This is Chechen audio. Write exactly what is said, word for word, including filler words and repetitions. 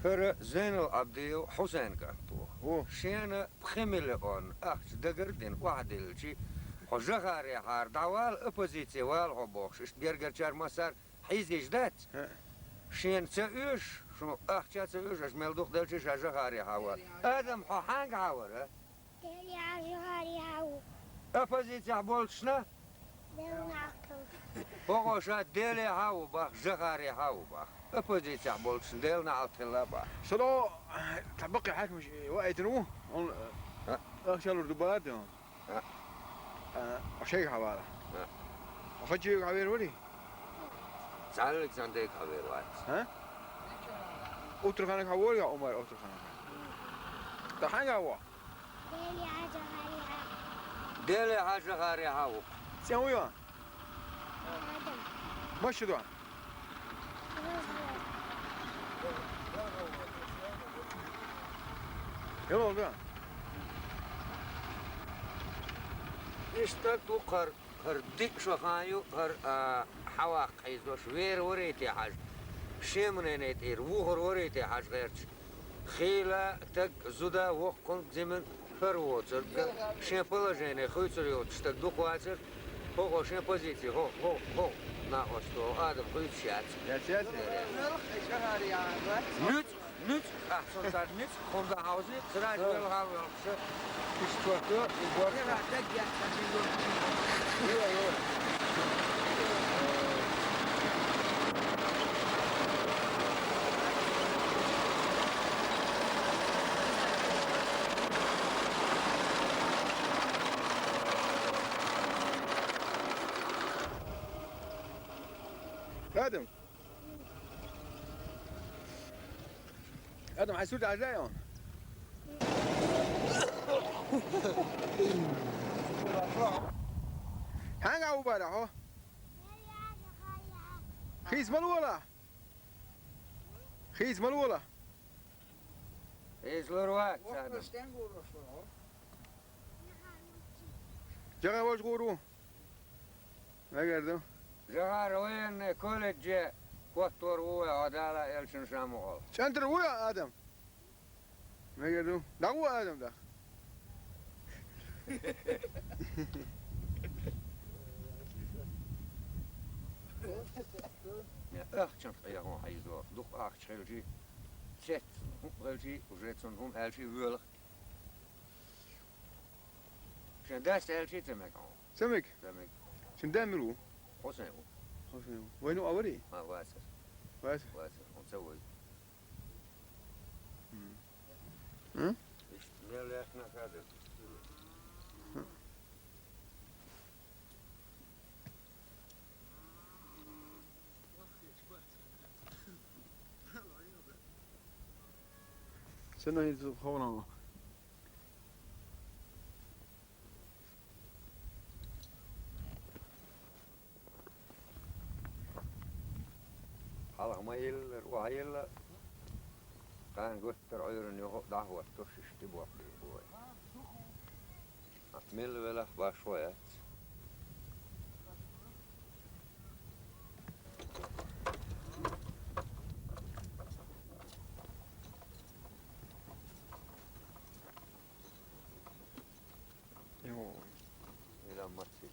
ХӀара Зайнал-Ӏабдиев Хьусайн кӀант ву. Ву. Шена пхи миллион ахча дагар а дина, охьадиллачи, хьо Жахарехьара дӀавала, оппозице вала хьо бохуш, иштта гергарчара массара хьийзийш дац? ХӀаъ. Шена ца оьшу, шун ахча ца оьшу, аша мел дукха делчи ша Жахарехьа вала. Адам, хьо хьанга хьавара? Деле хьажа гӀари хьаву. Оппозицехь болчушна? Делна Ӏалкхилла. ХӀокхо ша Деле хьаву бах, Жахаре хьаву бах. Оппозицехь болчушна Делна Ӏалкхилла бах. Сало, цхьа баккхий хьаькамаш ваийтина ву? Он, а, ахча лур ду бара де он? А. А, шайга хьавала. А. Хачига хьавер вари? Цхьаллиг сан дега хьавер вац. А? Утраханага хьавор я, Умар, утраханага? Та хьанга хьаво? Деле хьажа гӀари хьаву. Деле хьажа гӀари хьаву. Цен ву я? Адам. Маша ду? Хело да? Иштта ду кхар, кхар диъ шо хан ю, кхар, а, хьаваккха хьийзош, вер варийте хьажа. Шеманене тӀера вухар варийте хьажа гӀерташ. Хийла таг зуда воккхунг зиман хӀара воцург, шен положение хуьйцур йоцуш стаг дукха вацар, хӀокхо шен позици, хӀо-, хӀо-, хӀо-, накъост ву, Адам хуьйцуш яц. Яц, яц. Нуьцкъ, нуьцкъ, ахь цунна цара нуьцкъ, хӀунда хьовзи, цара велха велхаш, иштта чохь ду, и бор. Адам. Адам, хьайн сурт Ӏаш даьй хьуна? Хьанга ву бара хьо? Хийца ма лола? Хийца ма лола? Хийца лур вац, Адам. ЖагӀа вож гӀур ву? Мегар ду? ЖагӀар военный колледже хӀоттор ву вай, хьо Дала элчан ша ма гӀолху. ЧӀантар ву я, Адам? Мегар ду? ДӀагӀо, Адам, даха. Ахчанах къегӀон хьийзо, дукха ахча хилчи, цец хӀума хилчи, уже цунна хӀума аьлчи воьлах. Шен дас аьлчи ца мега хьо? Ца мега? Ца мега. Шен да мила ву? Хьусайн ву. Хьусайн ву. Вайна а варий? Ма, вацар. Вацар? Вацар, хьуна ца вай. М? Иштта мел яхна хадас. Сенна хӀинца ховнал? Хьалха ма йиллара, охьа йилла, кхана гуттара Ӏуьйранна юха а дӀахӀоттуш, иштта тӀебохкийна бу вай. Милла велахь башхо яц. Йо. Ила маци.